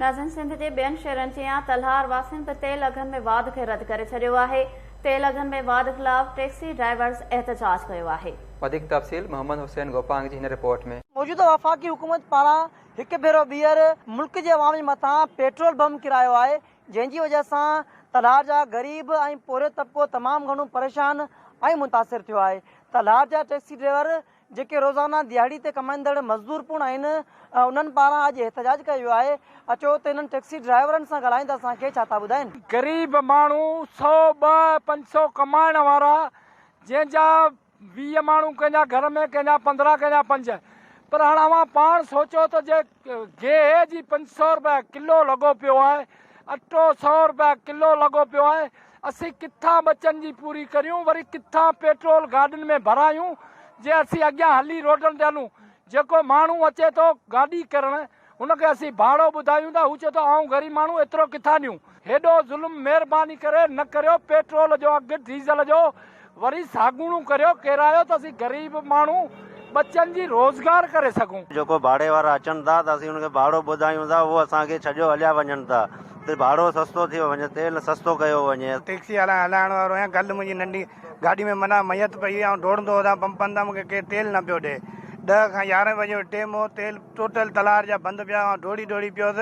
ناظرين سنڌ جي ٻين شهرن جيان تلهار واسين به تيل اگهن ۾ واڌ کي رد ڪري ڇڏيو آهي، تيل اگهن ۾ واڌ خلاف ٽيڪسي ڊرائيورز احتجاج ڪيو آهي. وڌيڪ تفصيل محمد حسين گوپانگ جي هن رپورٽ ۾. موجوده وفاقي حڪومت پاران هڪ ڀيرو ٻيهر ملڪ جي عوام جي مٿان پيٽرول بم ڪرايو آهي جنهن جي وجهه سان تلهار جا غريب ۽ پورهيت طبقو تمام گهڻو پريشان ۽ متاثر ٿيو آهي تلهار جا ٽيڪسي ڊرائيور جيڪي روزانه ديهاڙي تي ڪمائيندڙ مزدور پڻ آهن انهن پاران اڄ احتجاج ڪيو ويو آهي اچو ته انهن ٽيڪسي ڊرائيورن سان ڳالهائيندا اسان کي ڇا ٿا ٻڌائين. غريب ماڻهو سئو ٻه 5 سئو ڪمائڻ وارا جنهن جا 20 ماڻهو ڪنهن جا گهر ۾ ڪنهن جا 15 ڪنهن جا 5 پر هاڻ اوهان پاڻ سوچو ته جي گيهه جي 5 سئو رپيا ڪلو لڳو پيو آهي اٽو سئو رپيا ڪلو لڳو پيو آهي اسين ڪٿان ٻچن جي پوري ڪريون وري ڪٿان پيٽرول گاڏين ۾ ڀرايون جي اسين اڳيان هلي روڊن تي هلون جيڪو ماڻهو اچي ٿو گاڏي ڪرڻ هن کي اسين ڀاڙو ٻڌايون ٿا هو چئي ٿو آئون غريب ماڻهو ايترو ڪٿان ڏيون هيڏو ظلم مهرباني ڪري نه ڪريو پيٽرول جو اگهه ڊيزل جو وري ساڳوڻو ڪريو ڪيرايو ته اسين غريب ماڻهو ٻچن جي روزگار ڪري سگهون. جيڪو ڀاڙي وارا اچن ٿا ته اسين انهن کي ڀاڙو ٻڌايون ٿا اهو اسان کي ڇڏيو هليا وڃن ٿا ته ڀاڙو سستو ٿيو وڃي تيل سستو ڪيو وڃي. ٽيڪسي هلائڻ وارو آهيان ڪلهه منهنجي ننڍي گاڏي ۾ منا ميت پئي هئي آئون ڊوڙندو هوس پمپن تان مونکي ڪير تيل نه پيو ڏئي ڏهه کان 11 بجي جو ٽيم هو تيل ٽوٽل تلار جا بند پيا آئون ڊوڙي ڊوڙي پيوس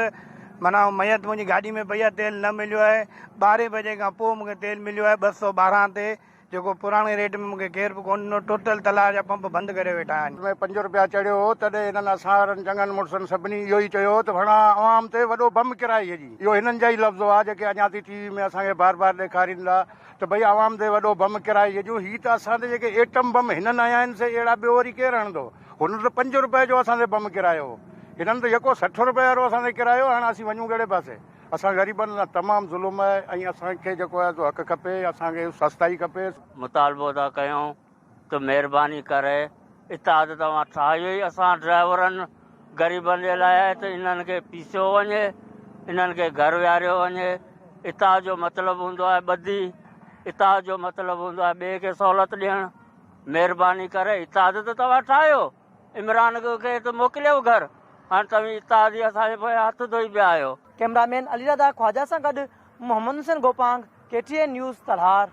منا ميت منهنجي گاڏي ۾ پئي آهي تيل نه مليو آهي ٻارهين بجي کان پوء مونکي تيل مليو آهي 212 تي جيڪو پراڻي ريٽ ۾ مونکي ڪير به ڪونه ڏنو ٽوٽل تلاء جا پمپ بند ڪري ويٺا آهن. ۾ 5 روپيا چڙهيو هو تڏهن هنن اسان وارن چڱن مڙسن سڀني اهو ئي چيو هو ته ڀڻا عوام تي وڏو بم ڪرائي ڇڏي اهو هنن جا ئي لفظ هئا جيڪي اڃا تائين ٽي وي ۾ اسان کي بار بار ڏيکارين ٿا ته ڀئي عوام تي وڏو بم ڪرائي ڇڏيون هي ته اسان تي جيڪي ايٽم بم هنن هنيا آهن سي اهڙا ٻيو وري ڪير هڻندو هن ته 5 روپئي جو اسان تي بم ڪرايو هو هنن ته يڪو 60 روپئي وارو اسان تي ڪرايو هاڻ اسين وڃون ڪهڙي پاسي. اسان غريبن سان تمام ظلم آهي ۽ اسان کي جيڪو آهي سو حق کپي اسان کي سستائي کپي. مطالبو ٿا ڪيون ته مهرباني ڪري اتحاد توهان ٺاهيو ئي اسان ڊرائيورن غريبن جي لاء آهي ته انهن کي پيسيو وڃي انهن کي گهر ويهاريو وڃي اتحاد جو مطلب هوندو آهي ٻڌي اتحاد جو مطلب هوندو آهي ٻئي کي سهولت ڏيڻ مهرباني ڪري اتحاد ته توهان ٺاهيو عمران کي ته موڪليو گهر هاڻ توهين اتحادي اسان جي پويان هٿ ڌوئي پيا آهيو. ڪئميرا مين علي رضا خواجه سان گڏ Muhammad Hussain Gopang, K T N news, Talhar.